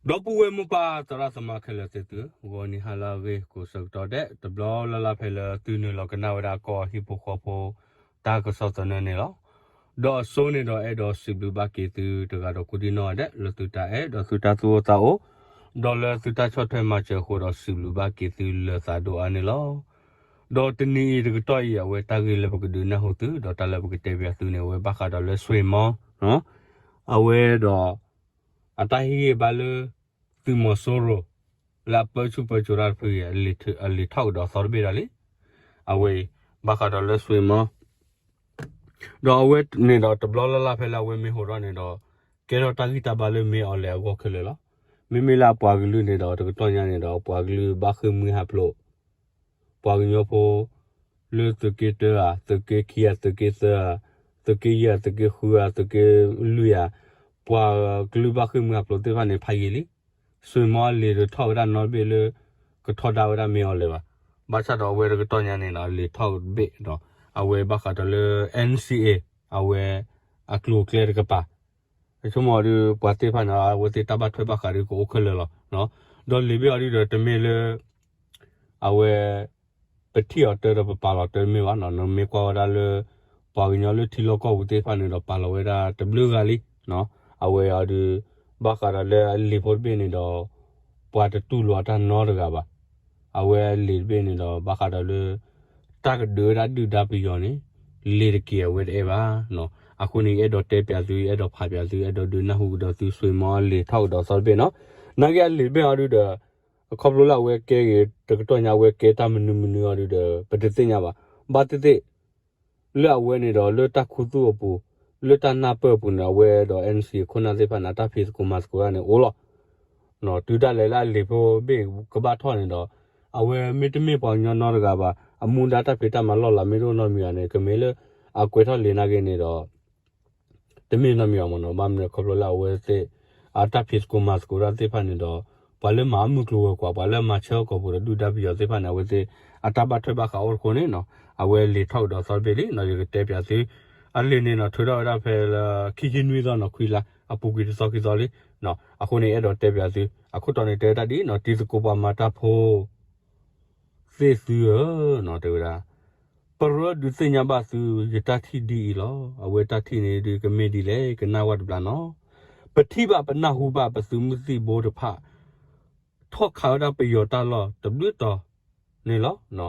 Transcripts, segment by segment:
ဒီပုၢ်ဝဲၢ်မိၢ်ပၢ်သရၣ်သမါခဲလၢာ်သ့ၣ်သုဧၢ, ဂီၤနံၤဟါလၢအဂ့ၤကိးဆၢကတီၢ်ဒဲး တဘျီလၢ်လၢ်ဖဲလၢသုနုာ်လီၤကနၣ်ဝဲဒၣ်ကီၢ်ဟံၣ်ဖိဃီဖိ တၢ်ကစီၣ်သနၢၣ်န့ၣ်လီၤ. ဒီးအစိန့ၣ်ဒီးအဲၣ်ဒိးစံးဘျုးဘၣ်က့ၤသုတဂၤဒီးကိးဒံနီၢ်ဂၤဒဲး လၢသုတၢ်အဲၣ်ဒီးသုတၢ်သူၣ်အိၣ်သးအိၣ် ဒီးလၢသုတၢ်ဆီၣ်ထွဲမၤစၢၤအဃိဒီးစံးဘျုးဘၣ်က့ၤသုလၢသးဒိၣ်အါန့ၣ်လီၤ. ဒီးတနံၤအံၤတကတီၢ်အံၤ အဝဲတၢ်ဂ့ၢ်လၢပကဒုးနၢ်ဟူသု ဒီးတၢ်လၢပကတဲပၠးသုန့ၣ် အဝဲဘၣ်ဃးဒီးလၢစွ့မီ အဝဲဒီး အတၢ်ဟ့ၣ်ဂံၢ်ဘါလၢ သုးမီၤစိရိၤ လၢအပၢဆူၣ်ပၢစိးတၢ်တဖုအံၤ အလံာ်ထီၣ်ကဒီးသီတဘ့ၣ်ဒီးလံ. အဝဲအံၤ ဘၣ်ဃးဒီးလၢစွ့မီ ဒီးအဝဲန့ၣ်ဒီးတဘျီလၢ်လၢ်ဖဲလၢအဝဲမ့ၢ်ဟိးထီၣ်န့ၣ်ဒီး ကဲထီၣ်တၢ်ဂံၢ်တၢ်ဘါလၢမ့ၢ်အီၤလဲၤအဂီၢ်ခဲလၢာ်လီၤ. မ့မ့ၢ်လၢအပှၤကလုာ်န့ၣ်ဒီး တကတီၢ်ညါန့ၣ်ဒီး ပှၤကလုာ်ဘၣ်ဃ့ၢ်မှံဟးဖျိး ပှၤကညီဖိ လၢသုးက့တၢဧါ, သုးက့ခံဧါ, သုးက့သၢဧါ, သုးက့ယဲၢ်ဧါ, သုးက့ဃုဧါ, သုးက့လွံၢ်ဧါ, ပှၤကလုာ်ဘၣ်ဃ့ၢ်မှံဟးဖျိးသ့ၣ်တဖၣ်န့ၣ် ဖးယံာ်လံ. စွ့မီအလံာ်တထီၣ်ဝဲဒၣ်နီတဘ့ၣ်လၢ ကထီဒါဝဲဒၣ်မ့ၢ်အီၤလဲၤဘၣ်. ဘၣ်ဆၣ်ဒီးအဝဲတကတီၢ်ညါန့ၣ်ဒီး အလံာ်ထီၣ်တဘ့ၣ်ဒီး အဝဲဘၣ်ဃးဒီးလၢ NCA အဝဲ အကျိၤအကျဲတကပၤ ဆိကမိၣ်အီၤဒုး ပှၤသ့ၣ်တဖၣ်န့ၣ် အဝဲသ့ၣ်တၢ်ဘၣ်ထွဲဘၣ်ဃးဒုးကအိၣ်ခဲလၢာ်လီၤ. ဒီးလံာ်ဘ့ၣ်အီၤဒုးဒီးတမ့ၢ်လၢ အဝဲ ပထံၣ်အီၤတၢ်ဒီးပပာ်လီၤတၢ်တမ့ၢ်ဘၣ်နီၤ. နမ့ၢ်ကွၢ်ဝဲဒၣ်လၢ ပှၤကညီလၢထံလီၢ်ကီၢ်ပူၤသ့ၣ်တဖၣ်န့ၣ်ဒီးပာ်လီၤဝဲဒၣ်တဘျုးဂၤလံ. အဝဲအီၤဒုး ဘၣ်ဃးဒီးလၢအလံာ်ဖိတဘ့ၣ်န့ၣ်ဒီး ပှၤတတူၢ်လိာ်အတၢ်နီတဂၤဘၣ်. အဝဲအလံာ်တဘ့ၣ်န့ၣ်ဒီး ဘၣ်ဃးဒီးလၢ တၢ်ကဒုးဝဲဒၣ်ဒုၣ်ဒါပယီၤန့ၣ် လံာ်တက့ၢ်အဝဲတအဲၣ်ဘၣ်. အဃိန့ၣ် ယအဲၣ်ဒိးတဲပၠးသု ယအဲၣ်ဒိးဖးပၠးသု အဲၣ်ဒိးဒုးနၢ်ဟူကဒီးသု စွ့မီအလံာ်ထီၣ်ကဒီးသီတဘ့ၣ်နီၤ. နာ်က့အလံာ်တဘ့ၣ်အီၤဒုးဒီး အခီဖျိလၢအဝဲကဲဂ့ၤ တကတီၢ်ညါ အဝဲကဲတၢ်မနုၤမနုၤအီၤဒုးဒီး ပတသ့ၣ်ညါဘၣ်. ဘၣ်သ့ၣ်သ့ၣ် လၢအဝဲန့ၣ်ဒီး လၢတၢ်ခူသူၣ်အပူၤ လၢတၢ်နၢ်ပၢၢ်အပူၤန့ၣ် အဝဲဒီး NCA ခိၣ်နၢ်သ့ၣ်တဖၣ်န့ၣ် အတၢ်ဖံးသကိးမၤသကိးတၢ်န့ၣ်အိၣ်လီၤ. တုၤဒၣ်လဲာ်လၢအလံာ်ဖိဘ့ၣ်ကဘၣ်ထီၣ်န့ၣ်ဒီး အဝဲမ့တမ့ၢ်ပှၤကညီနီတဂၤဘၣ် အမူဒါတၢ်ဖံးတၢ်မၤလီၢ်လၤမ့ၢ်တအိၣ်နီတမံၤဘၣ်န့ၣ် ကမ့ၢ်လၢ အကွဲးထီၣ်လံာ်နာ်က့န့ၣ်ဒီး တမ့ၢ်နီတမံၤဘၣ်မ့ၢ်နီၤ. ဘၣ်မနုၤခီဖျိလၢအဝဲသ့ၣ် အတၢ်ဖံးသကိးမၤသကိးတၢ်သ့ၣ်တဖၣ်န့ၣ်ဒီး ပှၤလၢမၤအီၣ်မုၢ်ကျိၤဝဲၤကွာ် ပှၤလၢမၤဆၢအီၣ်ကီၢ်ပူၤဒီးဒုၣ်ဒါပယီၤသ့ၣ်တဖၣ်န့ၣ် အဝဲသ့ၣ် အတၢ်ဘၣ်ထွဲဘၣ်ဃးအိၣ်တဃိန့ၣ်နီၤ အဝဲလံာ်ထီၣ်ကဒီးသီတဘ့ၣ်လံနီၤ. ယကတဲပၠးသု အလံာ်န့ၣ်နီၤ ထုးထီၣ်ဝဲဒၣ်ဖဲလၢ ခံဆံနွံသီနီၤ ခွံလါ အပူၤကွံာ်တသီခံသီလံ. အဃိန့ၣ် အဲၣ်ဒိးတဲပၠးသု အခိၣ်တီန့ၣ်တဲဝဲဒၣ်ဒ်အံၤနီၤ တံၤသကိးပှၤမၤတၢ်ဖိ သ့ၣ်သုဧၢနီၤ တဲဝဲဒၣ် ပရၢဒုးသ့ၣ်ညါဘၣ်သု ယတၢ်ထံၣ်ဒ်အံၤလီၤ. အဝဲတၢ်ထံၣ်န့ၣ်ဒုးကမ့ၢ်ဒ်လဲၣ် ကနၣ်ဝဲတဘျီနီၤ. ပထံၣ်ဘၣ်ပနၢ်ဟူဘၣ်ပသုးမုၢ်သံၣ်ဘိတဖၣ် ထီၣ်ခးဝဲဒၣ်ပယီၤတၢ်လီၢ်တဘျုးတီၤန့ၣ်လီၤ.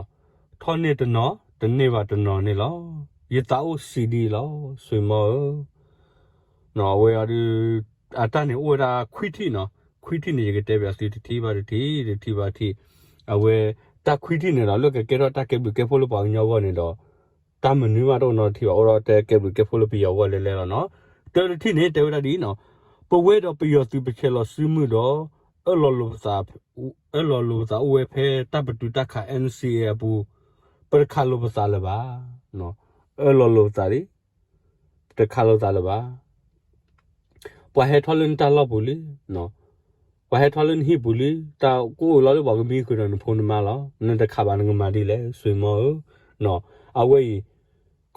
ထီၣ်န့ၢ်တနီၤ တန့ၢ်ဘၣ်တနီၤန့ၣ်လီၤ. ယသးအိၣ်စံးဒ်အံၤလီၤ စွ့မီဧၢ အဝဲအီၤဒုး အတၢ်န့ၣ်အိၣ်ဝဲဒၣ်ခွံထံၣ်နီၤ ခွံထံၣ်န့ၣ် ယကတဲပၠးသုတထံၣ်ဘၣ်တထံၣ် တထံၣ်ဘၣ်ထံၣ် အဝဲ တၢ်ခွံထံၣ်န့ၣ်ဒီး လၢကကဲထီၣ်တၢ်ကဲဘျုးကဲဖှိၣ်လၢပှၤကညီအဂီၢ်န့ၣ်ဒီး တၢ်မနုၤမးတအိၣ်နီတထံၣ်ဘၣ် အိၣ်ဒီးတၢ်ကဲဘျုးကဲဖှိၣ်လၢပယီၤအဂီၢ်လဲၤလဲၤလီၤနီၤ. တၢတထံၣ်န့ၣ် တဲဝဲဒၣ်ဒ်အံၤနီၤ ပဝဲဒီးပယီၤသုးပဆဲးလီၤစုမုၢ်ဒီး အၢၣ်လီၤလိာ်ပသး အၢၣ်လီၤလိာ်ပသးအိၣ်ဝဲဖဲတၢ်ပတုာ်တၢ်ခး NCA အပူၤ ပတခးလိာ်ပသးလၢၤဘၣ်. အၢၣ်လီၤလိာ်ပသးလံ တခးလိာ်သးလၢၤဘၣ်. ပှၤဟဲထီၣ်လၢနတၢ်လီၢ်ပူၤလံ, ပှၤဟဲထီၣ်လၢနဟံၣ်ပူၤလံ, တၢ်ကအိၣ်လီၤလၢပှၤကမံဃုာ်ဒီးနဖိနမါလီၤ. နတခးဘၣ်နကမၤဒ်လဲၣ် စွ့မီဧၢ. အဝဲအံၤ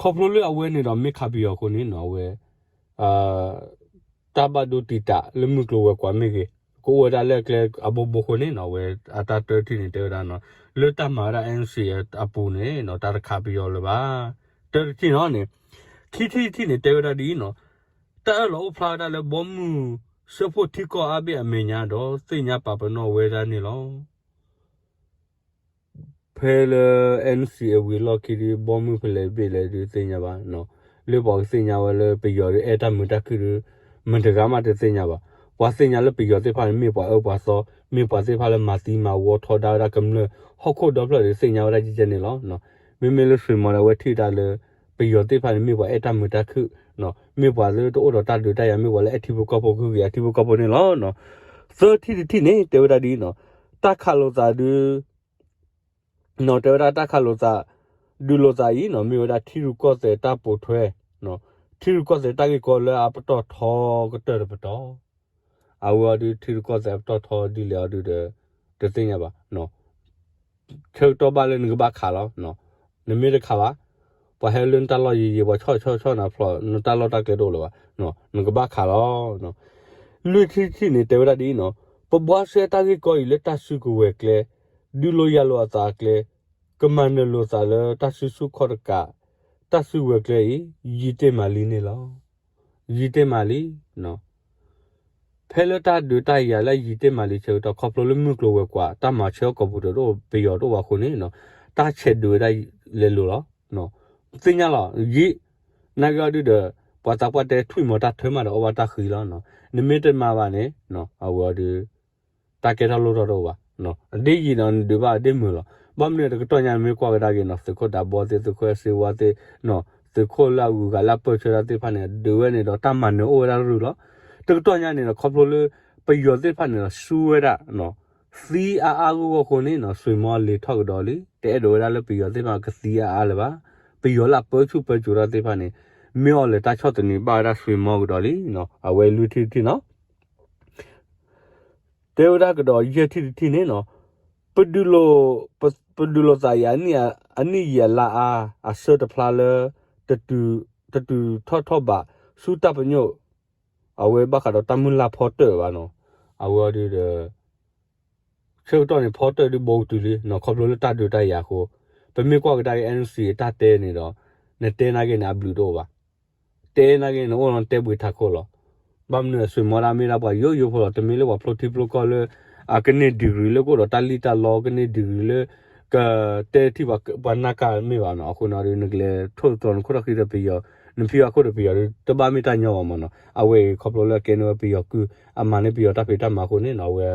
ခီဖျိလၢအဝဲန့ၣ်ဒီးမ့ၢ်ခးပယီၤအဃိန့ၣ်နီၤ အဝဲ တၢ်ဘၣ်ဒိတံာ်တာ်လၢမုၢ်ကျိၤဝဲၤကွာ်မ့ၢ်ဂ့ၤ, ကအိၣ်ဝဲဒၣ်လၢအကျဲအဘိဘိအဃိန့ၣ်နီၤ အဝဲအတၢ်တၢထံၣ်န့ၣ်တဲဝဲဒၣ်နီၤ လၢတၢ်မၤဝဲဒၣ် NCA အပူၤန့ၣ်နီၤ တၢ်တခးပယီၤလၢၤဘၣ်. တၢတထံၣ်နီၤန့ၣ် ခံထံၣ်တထံၣ်န့ၣ် တဲဝဲဒၣ်ဒ်အံၤနီၤ တၢ်အၢၣ်လီၤအိၣ်ဖျါဝဲဒၣ်လၢဘီမုၢ်စၢဖှိၣ်ထံကီၢ်အါဘ့ၣ်အမဲာ်ညါဒီး သ့ၣ်ညါပာ်ပနီၣ်ဝဲဒၣ်န့ၣ်လီၤ. ဖဲလၢ NCA ဝံၤအလီၢ်ခံဒီး ဘီမုၢ်ဖဲလဲၣ်တဘ့ၣ်လဲၣ်ဒုးသ့ၣ်ညါဘၣ်, လၢပှၤကသ့ၣ်ညါဝဲလၢပယီၤဒီးအဲၣ်တၢ်မုာ်တၢ်ခုၣ်ဒီး မတၤတဂၤမးတသ့ၣ်ညါဘၣ်. ပှၤသ့ၣ်ညါလၢပယီၤသ့ၣ်တဖၣ်န့ၣ် မ့ၢ်ပှၤအၢပှၤသီ, မ့ၢ်ပှၤသ့ၣ်တဖၣ်လၢမၤသံမၤဝီထီဒါဝဲဒၣ်ကမျၢၢ် ဟီၣ်ခိၣ်ဒီဖျၢၣ်ဒီးသ့ၣ်ညါဝဲဒၣ်ကဲကဲန့ၣ်လီၤ. မ့မ့ၢ်လၢစွ့မီၤဒီး အဝဲထံၣ်ဝဲဒၣ်လၢ ပယီၤသ့ၣ်တဖၣ်န့ၣ် မ့ၢ်ပှၤအဲၣ်တၢ်မုာ်တၢ်ခုၣ်, မ့ၢ်ပှၤလၢတအိၣ်ဒီးတၢ်ဒုးတၢ်ယၤ မ့ၢ်ပှၤလၢအဲၣ်ထံဖိကီၢ်ဖိ ကဟုကယာ်ထံဖိကီၢ်ဖိန့ၣ်လီၤ. သၢထံၣ်တထံၣ်န့ၣ် တဲဝဲဒၣ်ဒ်အံၤနီၤ, တၢ်ခးလိာ်သးဒုး နီၤ တဲဝဲဒၣ်တၢ်ခးလိာ်သး ဒုးလိာ်သးအံၤနီၤ မ့ၢ်ဝဲဒၣ်ထံရူၢ်ကီၢ်သဲးတၢ်ပိာ်ထွဲ, ထံရူၢ်ကီၢ်သဲးတၢ်ဂ့ၢ်ကီလၢအပတီၢ်ထီကတၢၢ်တပတီၢ်, အဝဲအီၤဒုး ထံရူၢ်ကီၢ်သဲးအပတီၢ်ထီဒ်လဲၣ်အီၤဒုးဒီး တသ့ၣ်ညါဘၣ်. ဆၢကတီၢ်ဘၣ်လၢနကဘၣ်ခးလီၤ. နမ့ၢ်တခးဘၣ် ပှၤဟဲလၢနတၢ်လီၢ်ယံာ်ယံာ် ပှၤဆီၣ်ဆီၣ်ဆီၣ်နၤဖျိး နတၢ်လီၢ်တၢ်ကျဲတအိၣ်လၢၤဘၣ်, နကဘၣ်ခးလီၤ. လွံၢ်ထံၣ်တထံၣ်န့ၣ် တဲဝဲဒၣ်ဒ်အံၤနီၤ, ပဘှါရှဲတၢ်ဂ့ၢ်ကီအံၤလၢတၢ်စုကဝဲၤကျဲ, ဒုးလိာ်ယၤလိာ်အသးအကျဲ, ကမၤနၢၤလိာ်သးလၢတၢ်စုဆူၣ်ခီၣ်တကး, တၢ်စုဝဲၤကျဲအံၤ ယံာ်တ့ၢ်မးလံန့ၣ်လီၤ. ယံာ်တ့ၢ်မးလံ. ဖဲလၢတၢ်ဒုးတၢ်ယၤလၢယံာ်တ့ၢ်မးလံဆၢကတီၢ် ခီဖျိလၢမုၢ်ကျိၤဝဲၤကွာ် တၢ်မၤဆၢအီၣ်ကိာ်ပူၤတအိၣ် ပယီၤတအိၣ်ဘၣ်အဃိန့ၣ်, တၢ်ဆဲးဒုးဝဲဒၣ်လဲၤလိၤလီၤ. ပသ့ၣ်ညါလီၤ ယံာ်, နာ်က့အီၤဒုဒီး ပှၤသးပှၢ်တဲထွံၣ်မီၤတၢ်ထၢမးဒီးအီၣ်ဘၣ်တၢ်ဃံလီၤ. နမ့ၢ်တမၤဘၣ်န့ၣ် အဝဲအီၤဒု တၢ်ကဲထီၣ်လိၣ်ထီၣ်တအိၣ်ဘၣ်. အဒ့ယံာ်ဒီးနဒုးဘၣ်အဒ့မုာ်လီၤ. ဘၣ်မနုၤတကတီၢ်ညါမ့ၢ်ကွၢ်ကဒါက့ၤနီၤ သုးခိၣ်ဒးဘီသ့ၣ် သုးခိၣ်အဲၣ်စ့ဝါသ့ၣ်, သုးခိၣ်လၢအဂုၤအဂၤလၢအပၢၢ်ဆၢတၢ်သ့ၣ်တဖၣ်န့ၣ် ဒုးဝဲန့ၣ်ဒီးတၢ်မၤနၢၤအိၣ်ဝဲဒၣ်ရုၢ်လီၤ. တကတီၢ်ညါန့ၣ်ဒီး ခီဖျိလၢ ပယီၤသ့ၣ်တဖၣ်န့ၣ်ဒီး ဆူဝဲဒၣ် သံအါအါဂီၢ်ဂီၢ်အဃိန့ၣ်နီၤ ဆွ့ၤမီၤလဲၤထီၣ်ကဒီးလံ တအဲၣ်ဒိးဝဲဒၣ်လၢပယီၤသ့ၣ်တဖၣ်ကသံအါအါလၢၤဘၣ်. ပယီၤလၢအပၢဆူၣ်ပၢစိးတၢ်သ့ၣ်တဖၣ်န့ၣ် မ့ၢ်အီၤလဲၤတၢ်ဆီၣ်သနံးဘၣ်ဝဲဒၣ်ဆွ့ၤမီၤကဒီးလံနီၤ အဝဲလွံၢ်ထံၣ်တထံၣ်နီၤ တဲဝဲဒၣ်ကဒီးယဲၢ်ထံၣ်တထံၣ်န့ၣ်နီၤ ပဒုးလိာ်, ပ, ပဒုးလိာ်သးအံၤ အနံၣ်ယံာ်အလါအါ အဆၢတဖျါလၢ တတုၤ, တတုၤထီၣ်ထီၣ်ဘး ဆူတၢ်ပညိၣ် အဝဲဘၣ်ဃးဒီးတၢ်မုၢ်လၢ်ဖီတၢၣ်ဘၣ်နီၤ အဝဲအီၤဒုဒီး ဆၢကတီၢ်န့ၣ် ဖီတၢၣ်ဒုဘီကတုၤလံနီၤ ခီဖျိလၢတၢ်ဒုးတၢ်ယၤအဃိ ပမ့ၢ်ကွၢ်ကဒါက့ၤ NUG အတၢ်တဲန့ၣ်ဒီး နတဲနာ်က့န့ၣ် အဘျုးတအိၣ်ဘၣ်. တဲနာ်က့န့ၣ် အိၣ်လီၤတဲဘှံးထးခိၣ်လီၤ. ဘၣ်မနုၤအဆွ့ၤမီၤဒၣ်မ့ၢ်ဒၣ်ပှၤယိယိဖိလီၤ တမ့ၢ်လၢပှၤဖျိထံဖျိကီၢ်လၢ အကန့ၢ် degree လၢကအိၣ်ဒီးတၢ်လံၣ်တၢ်လီ ကန့ၢ် degree လၢ ကတဲထံၣ်ပှၤနၢ်ကၢ်မ့ၢ်ဘၣ်နီၤ အဃိန့ၣ်ဒီး နကလဲၤထိၣ်သတြီၤနခိၣ်ထီၣ်ဃံဒီးပယီၤ နဖံးအခိၣ်ဒီးပယီၤဒီး တဘၣ်မ့ၢ်တၢ်ညီဘၣ်မးနီၤ အဝဲအံၤခီဖျိလၢအကဲန့ၢ်ဝဲပယီၤကုၢ် အမၤန့ၢ်ပယီၤတၢ်ဖံးတၢ်မၤအဃိန့ၣ်နီၤ အဝဲ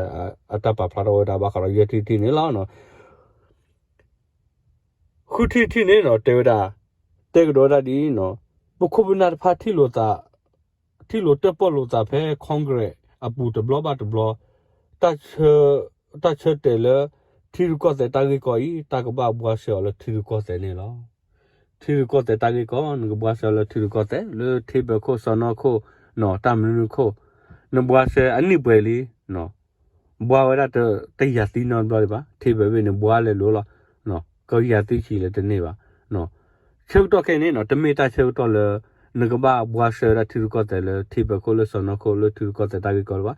အတၢ်ပာ်ဖျါထီၣ်ဝဲဒၣ်ဘၣ်ဃးဒီးယဲၢ်ထံၣ်တထံၣ်န့ၣ်လီၤ. ဃုထံၣ်တထံၣ်န့ၣ်နီၤ တဲဝဲဒၣ်, တဲကဒီးဝဲဒၣ်ဒ်အံၤနီၤ, ပခိၣ်ပနၢ်တဖၣ်ထံၣ်လိာ်သး, ထံၣ်လိာ်တၢၣ်ပီၣ်လိာ်သးဖဲ Congress အပူၤတဘျီဘၣ်တဘျီ, တၢ်ဆၢ, တၢ်ဆၢတဲာ်လၢ ထံရူၢ်ကီၢ်သဲးတၢ်ဂ့ၢ်ကီအံၤ တၢ်ကဘၣ်ဘှါရှဲအီၤလၢထံရူၢ်ကီၢ်သဲးန့ၣ်လီၤ. ထံရူၢ်ကီၢ်သဲးတၢ်ဂ့ၢ်ကီ နကဘှါရှဲအီၤလၢထံရူၢ်ကီၢ်သဲး လၢထံဘၢခိၣ်စီၢ်နီၤခိၣ်နီၤ တၢ်မနုၤခိၣ်, နဘှါရှဲအနံၣ်ပှဲၤလံ ဘှါဝဲဒၣ်တယၤသံနီတဘျီဒံးဘၣ်, ထံဘၢဘ့ၣ်န့ၣ် ဘှါလဲၤလိၤလီၤ, ကယၤသံဆံးလၢတန့ၢ်ဘၣ်. ဆၢကတီၢ်ခဲအံၤန့ၣ်နီၤ တမ့ၢ်တၢ်ဆၢကတီၢ်လၢ နကဘၣ်ဘှါရှဲဝဲဒၣ်ထံရူၢ်ကီၢ်သဲးလၢထံဘၢခိၣ်လၢစီၢ်နီၤခိၣ်လၢထံရူၢ်ကီၢ်သဲးတၢ်ဂ့ၢ်ကီလၢၤဘၣ်.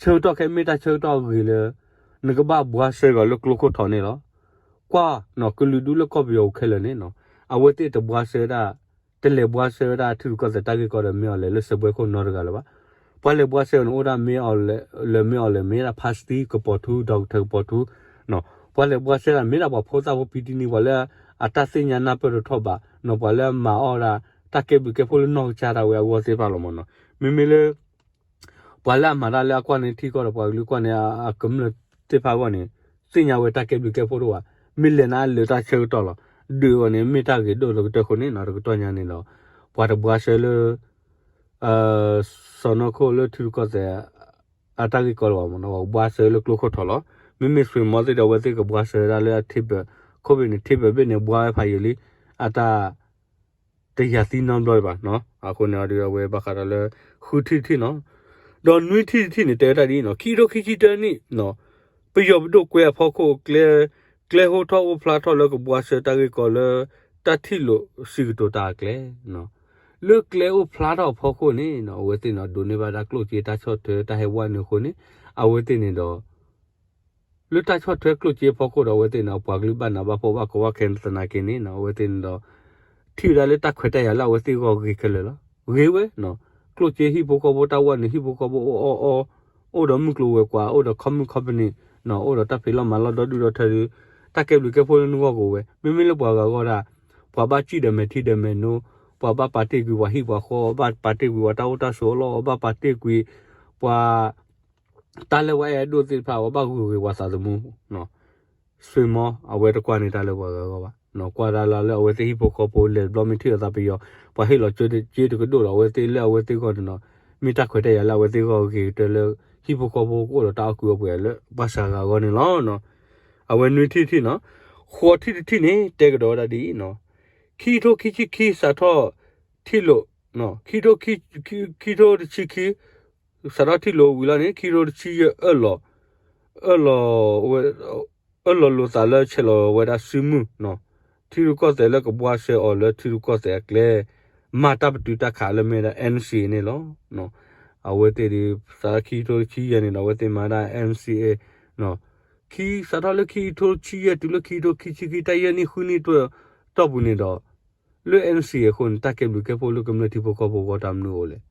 ဆၢကတီၢ်ခဲအံၤမ့ၢ်တၢ်ဆၢကတီၢ်အဂ့ၤလၢ နကဘၣ်ဘှါရှဲကီးလၢကျိခိၣ်ထီးန့ၣ်လီၤ. ကွၢ်နီၤ ကလုာ်ဒူၣ်လၢကီၢ်ပယီၤပူၤခဲလၢာ်န့ၣ်နီၤ အဝဲသ့ၣ်တဘှါရှဲဝဲဒၣ် တလဲၤဘှါရှဲဝဲဒၣ်ထံရူၢ်ကီၢ်သဲးတၢ်ဂ့ၢ်ကီဒီးမ့ၢ်အီၤလဲၤလၢစၢးဘှဲခိၣ်နီတဂၤလၢၤဘၣ်. ပှၤလဲၤဘှါရှဲအီၤန့ၣ်အိၣ်ဒၣ်မ့ၢ်အီၤလဲၤ, လၢမ့ၢ်အီၤလဲၤမ့ၢ်ဒၣ် ဖါစတံကပီၤထူ ဒီကထၢကပီၤထူ, ပှၤလဲၤဘှါရှဲဒၣ်မ့ၢ်ဒၣ်ပှၤဖိသၣ်ဖိပံတံနံၤ ပှၤလၢအတၢ်သ့ၣ်ညါနၢ်ပၢၢ်တထီၣ်ဘးနီၤ ပှၤလၢအမၤအီၣ်ဒၣ် တၢ်ကဲဘျုးကဲဖှိၣ်လၢနီၢ်ကစၢ်ဒၣ်ဝဲအဂီၢ်သ့ၣ်တဖၣ်လီၤမးနီၤ. မ့မ့ၢ်လၢ ပှၤလၢအမၤတၢ်လၢအကွၢ်န့ၢ်ထံကီၢ်ဒီးပှၤကလုာ်ကွၢ်န့ၢ်အကမျၢၢ်သ့ၣ်တဖၣ်အဂီၢ်န့ၣ် သ့ၣ်ညါဝဲတၢ်ကဲဘျုးကဲဖှိၣ်တအိၣ်ဘၣ်. မ့ၢ်လဲၤနၤလၢတၢ်ဆၢကတီၢ်လီၤ. ဒုးအီၤန့ၣ် မ့ၢ်တၢ်ဂ့ၤဒိၣ်လၢကတၢၢ်ဃိန့ၣ်နီၤ တကတီၢ်ညါန့ၣ်ဒီး ပှၤတဘှါရှဲလၢ စီၢ်နီၤခိၣ်လၢထံရူၢ်ကီၢ်သဲး အတၢ်ဂ့ၢ်ကီလၢၤဘၣ်မးနီၤ ပှၤဘှါရှဲလၢကျိခိၣ်ထီးလီၤ. မ့မ့ၢ်ဆွ့ၤမီၤသ့ၣ်ဒီးအဝဲသ့ၣ်ကဘှါရှဲဒၣ်လၢအထံဘၢ ခိၣ်ဘ့ၣ်န့ၣ် ထံဘၢဘ့ၣ်န့ၣ် ဘှါဝဲဖးယံာ်လံ အတၢ် တယၤသံနီတဘျီဒံးဘၣ်. အဃိန့ၣ်ဒီးအဝဲဘၣ်ဃးဒီးလၢ ဃုထံၣ်တထံၣ်နီၤ ဒီးနွံထံၣ်တထံၣ်န့ၣ် တဲဝဲဒၣ်ဒ်အံၤနီၤ ခံကထိခံဆံတၢနံၣ်နီၤ ပယီၤပဒိၣ်ကွဲအဖီခိၣ် ကျဲ, ကျဲဟိထီၣ်အိၣ်ဖျါထီၣ်လၢကဘှါရှဲတၢ်ဂ့ၢ်ကီလၢ တၢ်ထံၣ်လိာ်စံးကတိၤတၢ်အကျဲ လၢကျဲအိၣ်ဖျါထီၣ်အဖီခိၣ်န့ၣ်နီၤ အဝဲသ့ၣ်န့ၣ်ဒိးန့ၢ်ဘၣ်ဒၣ်ကျိၣ်စ့တၢ်ဆီၣ်ထွဲတၢ်ဟဲဝဲနုာ်အဃိန့ၣ် အဝဲသ့ၣ်န့ၣ်ဒီး လၢတၢ်ဆီၣ်ထွဲကျိၣ်စ့အဖီခိၣ်ဒီးအဝဲသ့ၣ်န့ၣ် ပှၤကလုာ်ဘၣ်နးဘၣ်ဖှီၣ်ဘၣ်ကီဘၣ်ခဲန့ၣ်သနာ်က့န့ၣ်နီၤ အဝဲသ့ၣ်န့ၣ်ဒီး ထံၣ်ဝဲဒၣ်လၢတၢ်ခွဲးတၢ်ယာ်လၢအဝဲသ့ၣ်အဂီၢ်ဂ့ၤခဲလၢာ်လီၤ. ဂ့ၤဝဲနီၤ ကျိၣ်စ့ဟံၣ်ဖိဃီဖိတၢ်ဝဲနုာ် ဟံၣ်ဖိဃီဖိအိၣ်အီၣ်အီ အိၣ်ဒီးမုၢ်ကျိၤဝဲၤကွာ် အိၣ်ဒီး company company နီၤ အိၣ်ဒီးတၢ်ဖံးလီၢ်မၤလီၢ်ဒီဒူၣ်ဒီထၢဒီး တၢ်ကဲဘျုးကဲဖှိၣ်လၢနဂီၢ်ကအိၣ်ဝဲ မ့မ့ၢ်လၢပှၤဂၤအဂီၢ်ဒၣ် ပှၤဘၣ်စံၣ်ဒီးမဲာ်ထံဒီးမဲာ်နိ ပှၤဘၣ်ပာ်တ့ၢ်ကွံာ်ပှၤဟံၣ်ပှၤဃီ ဘၣ်ပာ်တ့ၢ်ကွံာ်ပှၤတၢ်အိၣ်တၢ်ဆိးအလီၢ် ဘၣ်ပာ်တ့ၢ်ကွံာ် ပှၤ တၢ်လၢပှၤအဲၣ်အဒိၣ်သ့ၣ်တဖၣ် ပှၤဘၣ်ဂုာ်ဂ့ၤပှၤသးသမူ ဆွ့ၤမီၤ အဝဲတကွၢ်န့ၢ်တၢ်လၢပှၤဂၤအဂီၢ်ဘၣ်နီၤ ကွၢ်ဒၣ်လၢလၢအဝဲသ့ၣ်ဟံၣ်ဖိဃီဖိလဲၤတဘျီမ့ၢ်ထံၣ်လိာ်သးပယီၤ ပှၤဟ့ၣ်လီၤစ့တကဒိၣ်ဒီး အဝဲသ့ၣ်လၢအဝဲသ့ၣ်အဂီၢ်န့ၣ်နီၤ မ့ၢ်တၢ်ခွဲးတၢ်ယာ်လၢအဝဲသ့ၣ်အဂီၢ်ဂ့ၤကတၢၢ်လၢ ဟံၣ်ဖိဃီဖိကအိၣ်ဒီးတၢ်အီၣ်ကုာ်အီပှဲၤလၢဘၣ်ဆၣ်ဂၤအဂီၢ်န့ၣ်လီၤ. အဝဲနွံထံၣ်တထံၣ်နီၤ ဃိးထံၣ်တထံၣ်န့ၣ် တဲကဒီးဝဲဒၣ်ဒ်အံၤနီၤ ခံကထိခံဆံခံစးထီၣ်ထံၣ်လိာ် ခံကထိ ခံကထိတဆံခံ စးထီၣ်ထံၣ်လိာ်ဝံၤလီၤန့ၣ် ခံကထိတဆံယဲၢ် အၢၣ်လီၤ အၢၣ်လီၤဝဲ အၢၣ်လီၤလိာ်သးလၢဆဲးလီၤဝဲဒၣ်စုမုၢ်နီၤ ထံရူၢ်ကီၢ်သဲးလၢကဘှါရှဲအီၤလၢထံရူၢ်ကီၢ်သဲးအကျဲ မၤတၢ်ပတုာ်တၢ်ခးလၢမ့ၢ်ဒၣ် NCA န့ၣ်လီၤ. အဝဲသ့ၣ်ဒီး စးထီၣ်ခံကထိတဆံယဲၢ်န့ၣ်ဒီး အဝဲသ့ၣ်မၤဒၣ် NCA ခံ စးထီၣ်လၢခံကထိတဆံယဲၢ် တုၤလၢခံကထိခံဆံခံ တၢ်ယဲၢ်နံၣ်ဃုနံၣ် တီၢ်ပူၤန့ၣ်ဒီး လၢ NCA အဃိန့ၣ် တၢ်ကဲဘျုးကဲဖှိၣ်လၢကမျၢၢ်ထံဖိကီၢ်ဖိအဂီၢ်တၢ်မနုၤအိၣ်လဲၣ်.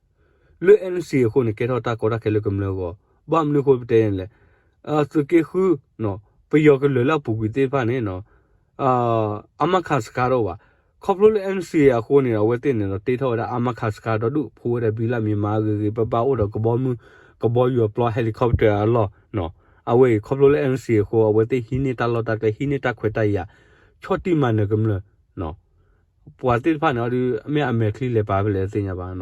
လၢ NCA အဃိန့ၣ် ကဲထီၣ်တၢ်ကီတၢ်ခဲလၢကမျၢၢ်အဂီၢ် ဘၣ်မနုၤအဃိပတဲယဲၢ်န့ၣ်လဲၣ်. သုးက့ဃု ပယီၤကလုာ်လၢအပူၤကွံာ်သ့ၣ်တဖၣ်န့ၣ် အမခါစခါတအိၣ်ဘၣ်. ခီဖျိလၢ NCA အဃိန့ၣ် အဝဲသ့ၣ်န့ၣ်ဒီး တ့ထီၣ်ဝဲဒၣ် အမခါစခါဒီဒူၣ် ဖိဝဲဒၣ်ဘံလၢမံၤမၤအါဂ့ၤဂ့ၤ ပဘၣ်အိၣ်ဒီးကဘီမုၢ် ကဘီယူၤအပျီ helicopter အလီၢ် အဝဲအံၤ ခီဖျိလၢ NCA အဃိ အဝဲသ့ၣ်ဟံးန့ၢ်တၢ်လီၢ်တၢ်ကျဲ ဟံးန့ၢ်တၢ်ခွဲးတၢ်ယာ် ဆီၣ်တံၢ်မၤနၢၤကမျၢၢ် ပှၤသ့ၣ်တဖၣ်န့ၣ်အီၤဒုး မ့ၢ်အမဲာ်ချံလဲၤပာ်ဖဲလဲၣ်သ့ၣ်ညါဘၣ်.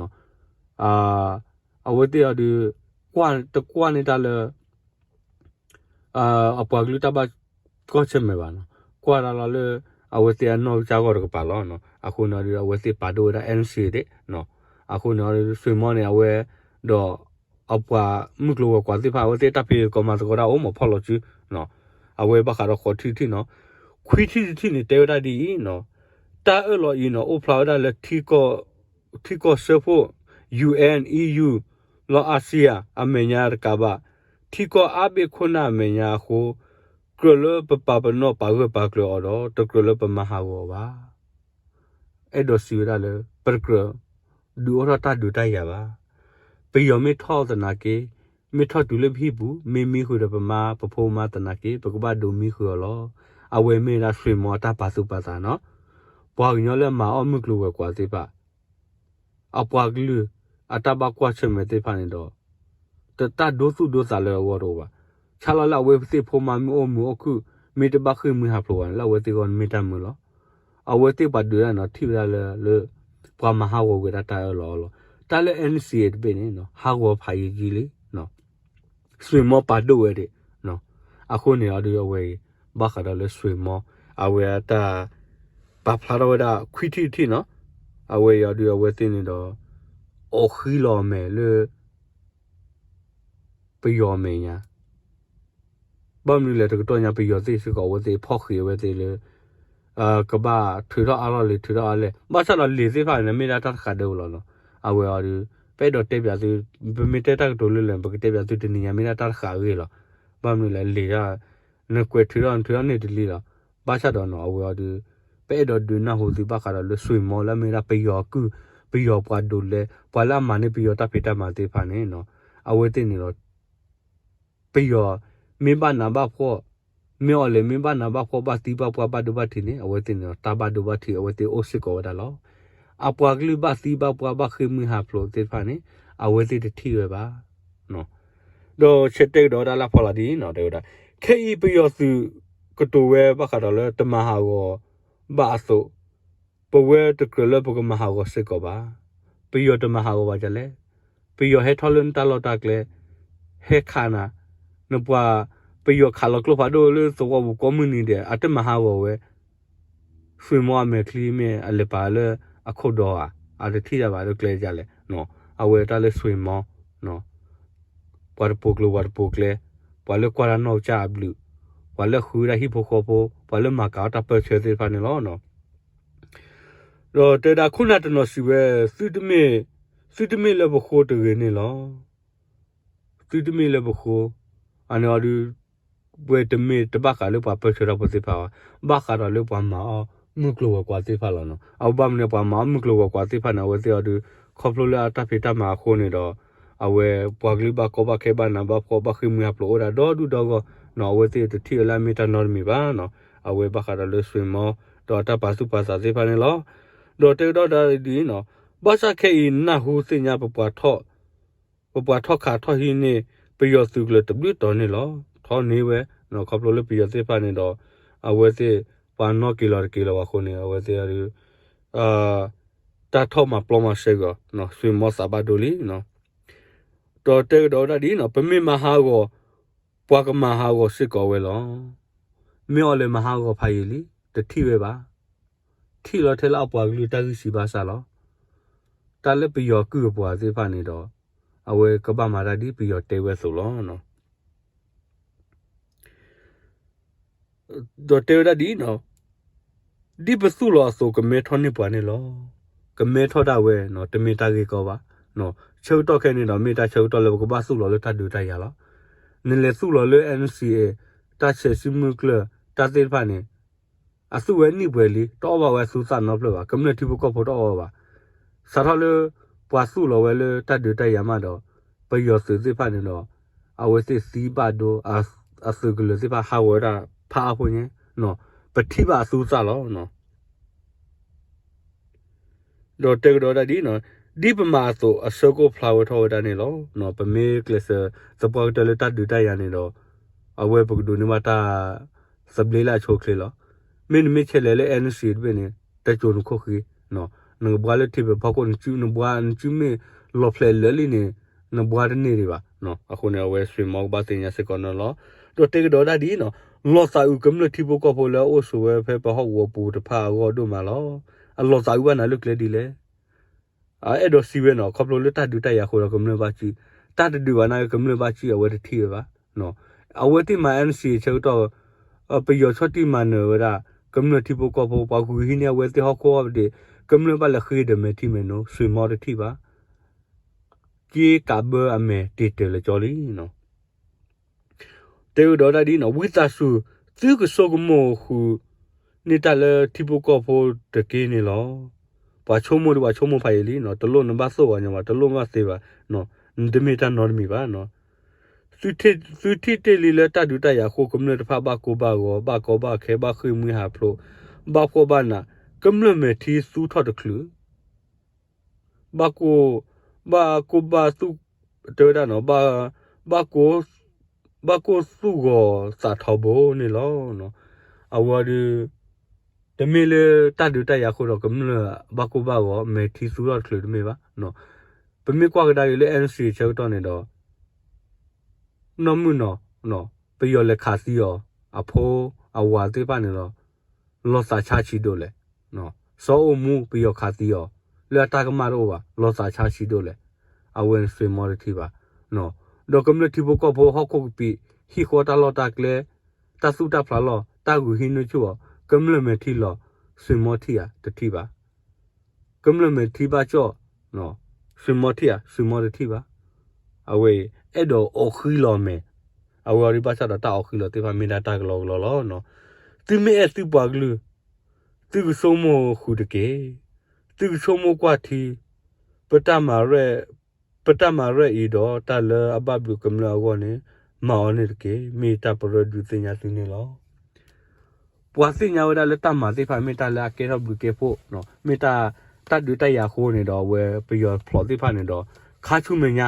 အဝဲသ့ၣ်အီၤဒုး တကွၢ်န့ၢ်တၢ်လၢ အပှၤကလုာ်တၢ်ဘၣ်ကွၢ်ဆၢၣ်မဲာ်ဘၣ်နီၤ, ကွၢ်တၢ်လီၤလၢ အဝဲသ့ၣ်အနီၢ်ကစၢ်ဂီၢ်တကပၤလီၤ. အဃိန့ၣ်ဒီး အဝဲသ့ၣ်ပာ်ဒိၣ်ဝဲဒၣ် NCA ဒၣ်, အဃိန့ၣ်ဒီး ဆွ့ၣ်မီန့ၣ် အဝဲ ဒီး အပှၤမုၢ်ကျိၤဝဲၤကွာ်သ့ၣ်တဖၣ် အဝဲသ့ၣ်တၢ်ဖံးသကိးမၤသကိးတၢ်အိၣ်မးဖီၣ်လီၤစု, အဝဲဘၣ်ဃးဒီးဃိးထံၣ်တထံၣ်နီၤ, ခွံထံၣ်တထံၣ်န့ၣ် တဲဝဲဒၣ်ဒ်အံၤနီၤ, တၢ်အၢၣ်လီၤအံၤနီၤ အိၣ်ဖျါဝဲဒၣ်လၢ ထံကီၢ်စၢဖှိၣ် ယူၣ်အဲၣ် EU လီၤ အၣ်စံယၣ် အမဲာ်ညါတကးဘၣ်, ထံကီၢ်အါဘ့ၣ်ခိၣ်နၢ်အမဲာ်ညါအဃိ, ကြၢးလၢပပာ်ပနီၣ်ပာ်ဂၢၢ်ပာ်ကျၢၤအီၤဒီး တကြၢးလၢပမၤဟးဂီၤအီၤဘၣ်. အဲၣ်ဒိးစံးဝဲဒၣ်လၢ ပတကြၢး ဒုးအိၣ်ထီၣ်တၢ်ဒုးတၢ်ယၤဘၣ်. ပယီၤမ့ၢ်ထီၣ်သနာ်က့, မ့ၢ်ထီၣ်တုၤလၢပဟံၣ်ပူၤ, မ့ၢ်မံဃုာ်ဒီးပမါပဖိမါသနာ်က့ ပကဘၣ်ဒိးမံဃုာ်အီၤလီၤ. အဝဲမ့ၢ်ဝဲဒၣ်ဆွ့ၣ်မီအတၢ်ပာ်သူၣ်ပာ်သးနီၤ, ပှၤကညီလၢအမၤအီၣ်မုၢ်ကျိၤဝဲၤကွာ်သ့ၣ်တဖၣ် အပှၤကလုာ်အတၢ်ဘၣ်ကွၢ်ဆၢၣ်မဲာ်သ့ၣ်တဖၣ်န့ၣ်ဒီး တၢ်ဒိသူၣ်ဒိသးလၢအဂီၢ်တအိၣ်ဘၣ်. ဆါလီၤလၢအဝဲသ့ၣ်ဖိမါမ့ၢ်အိၣ်မုာ်အိၣ်ခုၣ် မ့ၢ်တဘၣ်ဃ့ၢ်မှံဟးဖျိးဘၣ်န့ၣ် လၢအဝဲသ့ၣ်အဂီၢ်န့ၣ်မ့ၢ်တၢ်မုာ်လီၤ. အဝဲသ့ၣ်ပှၤဒုးတၢ်န့ၣ်ဒီး ထံၣ်ဝဲဒၣ်လၢ လၢ ပှၤမၤဟးဂီၤကွံာ်ဒၣ်တၢ်အၢၣ်လီၤအီလီၤ. တၢ်လၢ NCA တဘ့ၣ်န့ၣ် ဟးဂီၤဖးယံာ်ယံာ်လံ ဆွ့ၣ်မီပာ်ဒိၣ်ဝဲဒၣ်, အဃိန့ၣ်အီၤဒုးအဝဲအံၤ ဘၣ်ဃးဒီးလၢဆွ့ၣ်မီ အဝဲအတၢ် ပာ်ဖျါထီၣ်ဝဲဒၣ်ခွံထံၣ်တထံၣ်နီၤ, အဝဲအံၤအီၤဒုးအဝဲသ့ၣ်န့ၣ်ဒီး အိးဃံလီၤအမဲာ်လၢ ပယီၤအမဲာ်ညါ ဘၣ်မနုၤလဲၣ်တကတီၢ်ညါ ပယီၤသ့ၣ်စ့ၢ်ကီး အဝဲသ့ၣ်ဖီၣ်ဃံးအဝဲသ့ၣ်လၢ ကဘၣ်ထုးထီၣ်အါထီၣ်လံာ် ထုးထီၣ်အါလဲၣ်, ဘၣ်ဆၣ်ဒီးလံာ်သ့ၣ်တဖၣ်န့ၣ် မ့ၢ်ဒၣ်တၢ်တဃးဒၢဝဲလီၤနီၤ. အဝဲအီၤဒုး ပအဲၣ်ဒိးတဲပၠးသု, ပမ့ၢ်တဲတၢ်ကတိၤလၢလဲၣ် ပကတဲပၠးသုတနံၤညါ မ့ၢ်ဒၣ်တၢ်တဃးအဂ့ၢ်လီၤ. ဘၣ်မနုၤလဲၣ် လံာ်ဒၣ် နကွဲးထုးထီၣ်နထုးထီၣ်န့ၢ်တလံလီၤ. ဘၣ်ဆၣ်ဒီးနီၤ အဝဲအီၤဒုး ပအဲၣ်ဒိးဒုးနၢ်ဟူသုဘၣ်ဃးဒီးလၢဆွ့ၣ်မီလၢအမ့ၢ်ဝဲဒၣ်ပယီၤအကုၢ်, ပယီၤပှၤဒိးလဲ ပှၤလၢအမၤန့ၢ်ပယီၤတၢ်ဖံးတၢ်မၤသ့ၣ်တဖၣ်န့ၣ်နီၤ, အဝဲသ့ၣ်န့ၣ်ဒီး ပယီၤမ့ၢ်ဘၣ်နးဘၣ်ဖှီၣ်, မ့ၢ်အီၤလဲၣ် မ့ၢ်ဘၣ်နးဘၣ်ဖှီၣ် ဘၣ်သံဘၣ်ပှၢ် ဘၣ်ဒိဘၣ်ထံးန့ၣ် အဝဲသ့ၣ်န့ၣ်ဒီး တၢ်ဘၣ်ဒိဘၣ်ထံးအဝဲသ့ၣ်အိၣ်စ့ၢ်ကီးဝဲဒၣ်လီၤ. အပှၤကလုာ်ဘၣ်သံဘၣ်ပှၢ် ဘၣ်ဃ့ၢ်မှံဟးဖျိးသ့ၣ်တဖၣ်န့ၣ် အဝဲသ့ၣ်တထံၣ်ဝဲဘၣ်. ဒီးဆဲးတဲကဒီးဝဲဒၣ်လၢဖီလာ်ဒ်အံၤနီၤ တဲဝဲဒၣ်, ခဲအံၤပယီၤသုးကတိၤဝဲဘၣ်ဃးဒီးလၢတမၤဟးဂီၤဘၣ်အသိး ပဝဲတကြၢးလၢပကမၤဟးဂီၤစ့ၢ်ကီးဘၣ်. ပယီၤတမၤဟးဂီၤဘၣ်ဒ်လဲၣ်. ပယီၤဟဲထီၣ်လၢနတၢ်လီၢ်တၢ်ကျဲ, ဟဲခးနၤ, နပှၤ ပယီၤခးလီၤကျိဖးဒိၣ်လၢသဝီပူၤကိးမုၢ်နံၤဒဲး အတမၤဟးဂီၤဝဲ ဆွ့ၣ်မီအမဲာ်ချံမ့ၢ်အလဲၤပာ်လၢအခိၣ်ဒီဧါ, အတထံၣ်တၢ်ဘၣ်လၢကျဲဒ်လဲၣ်. အဝဲတၢ်လၢဆွ့ၣ်မီ ပှၤတပိာ်ကျိၤပှၤတပိာ်ကျဲ, ပှၤလၢကွၢ်တၢ်နီၢ်ကစၢ်အဘျုး, ပှၤလၢဃုဝဲဒၣ်ဟံၣ်ဖိဃီဖိ, ပှၤလၢမၤကၤအီၣ်တၢ်ပၢၢ်ဆၢသ့ၣ်တဖၣ်န့ၣ်လီၤ. ဒီးတဲဒၣ်ခိၣ်နၢ်တနီၤစံးဝဲ, သုတမ့ၢ်လၢပဃိတဂ့ၤန့ၣ်လီၤ. သုတမ့ၢ်လၢပဃိ, အန့ၣ်အီၤဒုး ဝဲတမ့ၢ်တဘၣ်ဃးလၢပှၤပၢၢ်ဆၢထီၣ်ဖိသ့ၣ်တဖၣ်ဘၣ်, ဘၣ်ဃးဒီးလၢပှၤမၤအီၣ်မုၢ်ကျိၤဝဲၤကွာ်သ့ၣ်တဖၣ်လီၤနီၤ. အဝဲဘၣ်မနုၤပှၤမၤအီၣ်မုၢ်ကျိၤဝဲၤကွာ်သ့ၣ်တဖၣ်န့ၣ် အဝဲသ့ၣ်အီၤဒုး ခီဖျိလၢအတၢ်ဖံးတၢ်မၤအဃိန့ၣ်ဒီး အဝဲပှၤကလုာ်ဘၣ်ကီဘၣ်ခဲဘၣ်နးဘၣ်ဖှီၣ်ဘၣ်ဃ့ၢ်မှံဟးဖျိးအိၣ်ဒၣ်ဒီဒူၣ်ဒီဂီၢ်နီၤ, အဝဲသ့ၣ်တထံၣ်ဝဲလၢအမ့ၢ်တၢ်နီတမံၤဘၣ်နီၤ. အဝဲဘၣ်ဃးဒီးလၢဆွ့ၣ်မီ ဒီးအတၢ်ပာ်သူၣ်ပာ်သးသ့ၣ်တဖၣ်န့ၣ်လီၤ. ဒီးတဲကဒီးဒၣ်ဒ်အံၤနီၤ, ဘၣ်ဆၣ်ခဲအံၤနၢ်ဟူသ့ၣ်ညါ ပပှၤထီၣ်ခးထီၣ်ဟံးန့ၢ် ပယီၤသုးကျၢၤတဘျုးတီၤန့ၣ်လီၤ. ထီၣ်န့ၢ်ဝဲ ခီဖျိလၢပယီၤသ့ၣ်တဖၣ်န့ၣ်ဒီး အဝဲသ့ၣ်ပှၤနီၣ်က့ၤလီၤတက့ၤလီၤဘၣ်အဃိန့ၣ် အဝဲသ့ၣ်အီၤဒုး တၢ်ထီၣ်မၤပျီမၤစဲက့ၤအီၤ, ဆွ့ၣ်မီသးဘၣ်ဒိလံ. ဒီးတဲကဒီးဝဲဒၣ်ဒ်အံၤနီၤ, ပမ့ၢ်မၤဟးဂီၤ ပှၤကမၤဟးဂီၤစ့ၢ်ကီးဝဲလီၤ. မ့ၢ်အီၤလဲၤမၤဟးဂီၤဖးယံာ်လံ, တထံၣ်ဝဲဘၣ်. ထံၣ်လီၤထဲလၢအပှၤကလုာ်တၢ်ဂံၢ်စၢ်ဘါစၢ်လီၤ. တၢ်လၢပယီၤကုၢ်အပှၤသ့ၣ်တဖၣ်န့ၣ်ဒီး အဝဲကဘၣ်မၤတၢ်ဒ်ပယီၤတဲဝဲအသိးလီၤ. ဒီးတဲဝဲဒၣ်ဒ်အံၤနီၤ, ဒ်ပသူၣ်လီၤအသိးကမဲထီၣ်န့ၢ်ပှၤန့ၣ်လီၤ. ကမဲထီၣ်ဒၣ်ဝဲနီၤ, တမ့ၢ်တၢ်ဂ့ၢ်ကီဘၣ်. ဆၢကတီၢ်ခဲအံၤန့ၣ်ဒီး မ့ၢ်တၢ်ဆၢကတီၢ်လၢပကဘၣ်သူၣ်လီၤလၢတၢ်ဒုးတၢ်ယၤလီၤ. နလဲၤသူၣ်လီၤလၢ NCA တၢ်ဆဲးစံၣ်မုၢ်ကျၢၢ် တၢ်သ့ၣ်တဖၣ်န့ၣ် အသူၣ်ဝဲနံၣ်ပှဲၤလံ, တအီၣ်ဘၣ်ဝဲအသူသၣ်နီတဖျၢၣ်ဘၣ်, ကမျၢၢ်ထံဖိကီၢ်ဖိတအီၣ်ဘၣ်ဘၣ်. စးထီၣ်လၢ ပှၤသူၣ်လီၤဝဲလၢတၢ်ဒုးတၢ်ယၤမးဒီး ပယီၤသုးသ့ၣ်တဖၣ်န့ၣ်ဒီး အဝဲသ့ၣ်သံဘၣ်ဒိ အသုးကလၢၤသ့ၣ်တဖၣ်ဟးဂီၤဝဲဒၣ်ဖးအါဖိညါ, ပထံၣ်ဘၣ်အသူသၣ်လီၤ. ဒီးတဲကဒီးဒၣ်ဒ်နီၤ, ဒ်ပမၤအသိးအဆၢကိၣ်ဖျါဝဲထီၣ်ဝဲဒၣ်န့ၣ်လီၤ. ပမ့ၢ်ကျဲးစၢးသပှၢ်ကတၢၢ်လၢတၢ်ဒုးတၢ်ယၤန့ၣ်ဒီး အဝဲပကဒိးန့ၢ်ဘၣ်တၢ်သဘျ့လၢအဆိအချ့လီၤ. မ့တမ့ၢ်ဆဲးလဲၤလၢ NCA တဘ့ၣ်န့ၣ် တစိၤနခိၣ်ဃံ, နကဘှါလၢထံဖီခိၣ် နဘှါ နစုမ့ၢ်လီၤဖျဲးလၢာ်လံန့ၣ် နဘှါတန့ၢ်ဒံးဘၣ်. အဃိန့ၣ် အဝဲဆွ့ၣ်မီကဘၣ်သ့ၣ်ညါစ့ၢ်ကီးန့ၣ်လီၤ. ဒီးတဲကဒီးဒၣ်ဒ်နီၤ, လီၤသးအုးကမျၢၢ်ထံဖိကီၢ်ဖိလၢအအိၣ်ဆိးဝဲဖဲပဟီၣ်ကဝီၤပူၤတဖၣ်အဂီၢ်ဒိၣ်မးလီၤ. အလီၤသးအုးဘၣ်နၤလၢကျဲဒ်လဲၣ်. အအဲၣ်ဒိးစံးဝဲနီၤ, ခီဖျိလၢတၢ်ဒုးတၢ်ယၤအဃိဒီးကမျၢၢ်ဘၣ်စု, တၢ်တဒုးဘၣ်နာ်က့ ကမျၢၢ်ဘၣ်စု အဝဲတထံၣ်ဝဲဘၣ်. အဝဲသ့ၣ်မၤ NCA ဆၢကတီၢ် ပယီၤဆီၣ်တံၢ်မၤနၢၤဝဲဒၣ် ကမျၢၢ်ထံဖိကီၢ်ဖိ ပှၤဂုာ်ဟံးန့ၢ်အဝဲသ့ၣ်ဟီၣ်ခိၣ်ဟီၣ်ဒ့း, ကမျၢၢ်ဘၣ်လဲၤဃ့ဒီးမဲာ်ထံမဲာ်နိ, ဆွ့ၣ်မီတထံၣ်ဘၣ်. က့ကးဘၢအမဲာ်တ့ၢ်တၢၤလၢကၠီလံနီၤ. တဲကဒီးဒၣ်ဒ်နီၤ, ဝံသးစူၤ သုကဆိကမိၣ်ဃုာ်န့ၢ်တၢ်လၢထံဖိကီၢ်ဖိတက့ၢ်န့ၣ်လီၤ. ပှၤဆိကမိၣ်ဒီးပှၤဆိကမိၣ်ဖးယံာ်လံနီၤ, တလိၣ်နဘၣ်သိၣ်ဘၣ်ညီဘၣ်, တလိၣ်ဘၣ်သ့ဘၣ်, နတမ့ၢ်တၢ်နီတမံၤဘၣ်. သုထံၣ်တ့ၢ်လံလၢတၢ်ဒုးတၢ်ယၤအဃိ ကမျၢၢ်တဖၣ်ဘၣ်ကိၢ်ဘၣ်ဂီၤ, ဘၣ်ကီဘၣ်ခဲ, ဘၣ်ဃ့ၢ်မှံဟးဖျိး, ဘၣ်ဖှီၣ်ဘၣ်နး, ကမျၢၢ်မဲာ်ထံသူထီၣ်တချုး ဘၣ်ကိၢ်, ဘၣ်ကိၢ်ဘၣ်သူၣ်, တဲဝဲဒၣ်နီၤ, ဘၣ်, ဘၣ်ကိၢ်သူၣ်ဂီၤသးထီဘိန့ၣ်လီၤ. အဝဲဒီး တမ့ၢ်လၢတၢ်ဒုးတၢ်ယၤအဃိဒီး ကမျၢၢ်ဘၣ်ကိၢ်ဘၣ်ဂီၤ မဲာ်ထံသူထီၣ်တချုးတမ့ၢ်ဘၣ်. ပမ့ၢ်ကွၢ်ကဒါက့ၤလၢ NCA ဆၢကတီၢ်န့ၣ်ဒီး နီၢ်မုၢ်နီၤ, ပယီၤလဲၤခးသံအီၤ, အဖိအဝၤသ့ၣ်တဖၣ်န့ၣ်ဒီး လီၤသးဆါဆံးဒိၣ်လဲၣ်. စီၤအိၣ်မူပယီၤခးသံအီၤ, လၢအတၢ်ကမၣ်တအိၣ်ဘၣ်, လီၤသးဆါဆံးဒိၣ်လဲၣ်. အဝဲန့ၣ်ဆွ့ၣ်မီတထံၣ်ဘၣ်. ဒီးကမျၢၢ်ထံဖိကီၢ်ဖိဟီၣ်ခိၣ်ကပံာ် ဟံၣ်ဃီတၢ်လီၢ်တၢ်ကျဲ, တၢ်သူၣ်တၢ်ဖျးလီၢ်, တၢ်ဂုာ်ဟံးန့ၢ်ဆူၣ်အီၤ, ကမျၢၢ်မဲာ်ထံလီၤ, ဆွ့ၣ်မီထံၣ်ဧါ, တထံၣ်ဘၣ်. ကမျၢၢ်မဲာ်ထံဘၣ်ကၠီၣ်, ဆွ့ၣ်မီထံၣ်ဧါ, ဆွ့ၣ်မီတထံၣ်ဘၣ်. အဝဲအံၤ အဲၣ်ဒိးအီၣ်ဃံလီၤမဲာ်, အဝဲအံၤဘၣ်ဆၣ်ဒီးတၢ်အီၣ်ဃံလီၤသ့ၣ်တဖၣ်မ့ၢ်ဒၣ်တၢ်ကလီကလီလီၤ. သုမ့ၢ်အဲၣ်သုပှၤကလုာ်, သုကဆိကမိၣ်ဃုာ်တက့ၢ်. သုကဆိကမိၣ်ကွၢ်ထံ, ပတၢ်မၤရဲၣ်, ပတၢ်မၤရဲၣ်အံၤဒီးတၢ်လၢအဘၣ်ဘျုးကမျၢၢ်အဂီၢ်န့ၣ် မၤအီၤန့ၣ်တက့ၢ်. မ့ၢ်တၢ်ပရၢဒုးသ့ၣ်ညါသုန့ၣ်လီၤ. ပှၤသ့ၣ်ညါဝဲဒၣ်လၢတၢ်မၤသ့ၣ်တဖၣ် မ့ၢ်တၢ်လၢအကဲထီၣ်ဘျုးကဲဖှိၣ်, မ့ၢ်တၢ်, တၢ်ဒုးတၢ်ယၤအဃိန့ၣ်ဒီး အဝဲပယီၤဖျိးသ့ၣ်တဖၣ်န့ၣ်ဒီး ခါဆူမဲာ်ညါ,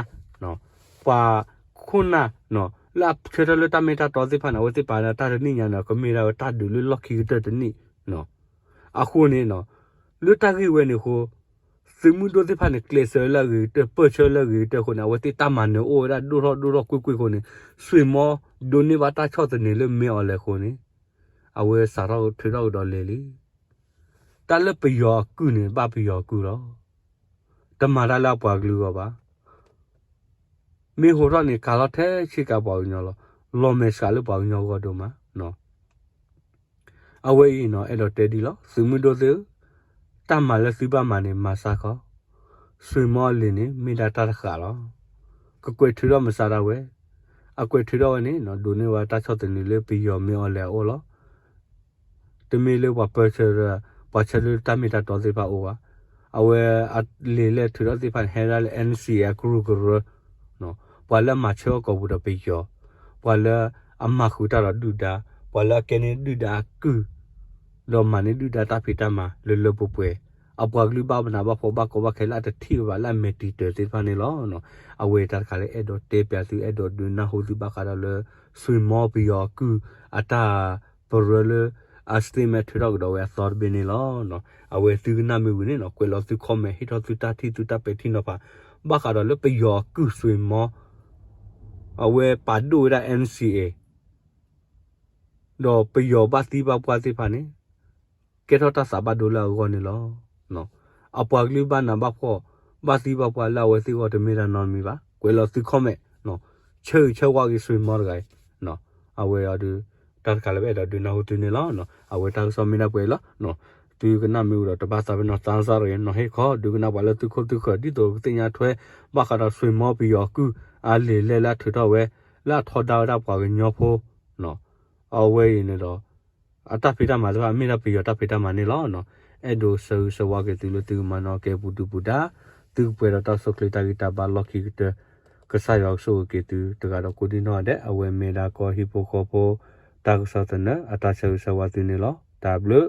ပှၤခိၣ်နၢ်, လၢအဆၢထၢၣ်လၢတၢ်မ့ၢ်တၢ်တီသ့ၣ်တဖၣ်န့ၣ် အဝဲသ့ၣ်ပာ်ဒၣ်တၢ်တနံၣ်ညါန့ၣ် ကမ့ၢ်ဒၣ်ဝဲတၢ်ဒုးလၢလီၢ်ခံကတၢၢ်တနံၣ်. အဃိန့ၣ်, လၢတၢ်ဂ့ၢ်ဝဲန့ၣ်အဃိ သုးမုၢ်ဒိၣ်သ့ၣ်တဖၣ်န့ၣ် ကျဲးစၢးလၢအဂ့ၤကတၢၢ် ပၢၢ်ဆၢလၢအဂ့ၤကတၢၢ်အဃိန့ၣ် အဝဲသ့ၣ်တၢ်မၤနၢၤအိၣ်ဝဲဒၣ်ဒိၣ်ထီၣ်ဒိၣ်ထီၣ်ကွ့ၢ်ကွ့ၢ်အဃိန့ၣ် ဆွ့ၣ်မီဒိးန့ၢ်ဘၣ်တၢ်ဆီၣ်သနံးလၢမ့ၢ်အီၤလဲၣ်အဃိန့ၣ် အဝဲစးထီၣ်ထုးထီၣ်ကဒီးလဲၤလံ. တၢ်လၢပယီၤအကုၢ်န့ၣ် ဘၣ်ပယီၤအကုၢ်လီၤ. တမၤတၢ်လၢအပှၤကလုာ်အဂီၢ်ဘၣ်. မ့ၢ်ဟိးထီၣ်န့ၣ် ကၤလီၤထဲဆ့ကၤပှၤကညီလီၤ. လီၤမဲာ်ဆှးလၢပှၤကညီအဂီၢ်ဒိၣ်မး. အဝဲအံၤနီၤ အဲၣ်ဒိးတဲဒ်လီၤ. သုးမုၢ်ဒိၣ်သ့ၣ်ဧၢ, တၢ်မၤလၢသုဘၣ်မၤန့ၣ် မၤစၢ်ခီ, ဆွ့ၣ်မီအလံာ်န့ၣ် မ့ၢ်ဒၣ်တၢ်တဃာ်လီၤ. ကကွဲးထုးထီၣ်မၤစၢ်ဒၣ်ဝဲ, အကွဲးထုးထီၣ်ဝဲန့ၣ် ဒိးန့ၢ်ဝဲတၢ်ဆီၣ်သနံးလၢပယီၤမ့ၢ်အီၤလဲၣ်အအိၣ်လီၤ. တမ့ၢ်လၢပှၤပၢၢ်ဆၢ, ပှၤဆၢလၢတၢ်မ့ၢ်တၢ်တီသ့ၣ်တဖၣ်အိၣ်ဘၣ်. အဝဲအလံာ်လဲၢ်ထုးထီၣ်သ့ၣ်တဖၣ်န့ၣ် ဟဲဒၣ်လၢ NCA အကရူၢ်ကရၢ, ပှၤလၢအမၤဆၢအီၣ်ကိာ်ပူၤဒီးပယီၤ, ပှၤလၢအမၤဃုာ်တၢ်ဒီးဒုၣ်ဒါ, ပှၤလၢအကဲန့ၢ်ဒုၣ်ဒါအကုၢ်, ဒီးမၤန့ၢ်ဒုၣ်ဒါတၢ်ဖံးတၢ်မၤလၢလၢပှဲၤပှဲၤ, အပှၤကလုာ်ဘၣ်နးဘၣ်ဖှီၣ်ဘၣ်ကီဘၣ်ခဲလၢအတထံၣ်ဝဲဘၣ်လၢအမဲာ်တံာ်တၢၤသ့ၣ်တဖၣ်န့ၣ်လီၤ. အဝဲတၢ်တခါလၢအဲၣ်ဒိးတဲပျးသုအဲၣ်ဒိးဒုးနၢ်ဟူသုဘၣ်ဃးဒီးလၢ ဆွ့ၣ်မီပယီၤအကုၢ်အတၢ်ပရၢလၢ အ statement ထုးထီၣ်ကဒီးဝဲအသီတဘ့ၣ်န့ၣ်လီၤ. အဝဲသုကနၣ်မ့ၢ်ဝံၤန့ၣ်နီၤ ကွဲးလီၤသု comment ဟ့ၣ်ထီၣ်သုတၢ်ထံၣ်သုတၢ်ပဲာ်ထံနီၤဖး ဘၣ်ဃးဒီးလၢပယီၤအကုၢ်ဆွ့ၣ်မီ အဝဲပာ်ဒိၣ်ဝဲဒၣ် NCA ဒီးပယီၤဘၣ်သံဘၣ်ပှၢ်သ့ၣ်တဖၣ်န့ၣ် ကဲထီၣ်တၢ်သးဘၣ်ဒိလၢအဂီၢ်န့ၣ်လီၤ. အပှၤကလုာ်ဘၣ်နးဘၣ်ဖှီၣ် ဘၣ်သံဘၣ်ပှၢ်လၢအဝဲသ့ၣ်အဂီၢ်တမ့ၢ်တၢ်နီတမံၤဘၣ်. ကွဲးလီၤသု comment ဆၢဂ့ၤဆၢဝါက့ၤဆွ့ၣ်မီတဂၤအံၤ အဝဲအီၤဒုး တၢ်တခါလၢပအဲၣ်ဒိးဒုးနၢ်ဟူသုန့ၣ်လီၤ. အဝဲတၢ်ကစီၣ်မ့ၢ်ဒၣ်ပှဲၤအံၤလီၤ. သုကနၣ်မ့ၢ်ဝံၤဒီး တဘၣ်သးပ့ၤနီၣ် သးစၢ်ရဂ့ၤ နီၤဟ့ၣ်ခီ ဒုးကနၣ်ပှၤလၢသုခိၣ်သုဃၢၤ ဒ်သိးကသ့ၣ်ညါထွဲ ဘၣ်ဃးဒီး ဆွ့ၣ်မီပယီၤအကုၢ် အလံာ်လဲၢ်လၢအထုးထီၣ်ဝဲ လၢအထီဒါဝဲဒၣ်ပှၤကညီဖိ အဝဲအံၤန့ၣ်ဒီး အတၢ်ဖံးတၢ်မၤတဖၣ် မ့ၢ်ဒၣ်ပယီၤတၢ်ဖံးတၢ်မၤန့ၣ်လီၤ. အဲၣ်ဒိးဆၢဂ့ၤဆၢဝါက့ၤသုလၢသုကမၤနီၣ်ကဲပူၤဒုပူၤဒါ, သုကပှဲၤဒီးတၢ်ဆိၣ်ချ့တၢ်ဂံၢ်တၢ်ဘါလီၢ်ခံကတၢၢ်, ကစၢ်ယွၤကဆိၣ်ဂ့ၤက့ၤသုတဂၤဒီးကိးဒံနီၢ်ဂၤဒဲး, အဝဲမ့ၢ်ဒၣ်ကီၢ်ဟံၣ်ဖိဃီဖိ တၢ်ကစီၣ်သနၢၣ် အတၢ်ဆၢဂ့ၤဆၢဝါသုန့ၣ်လီၤ. တၢ်ဘျုး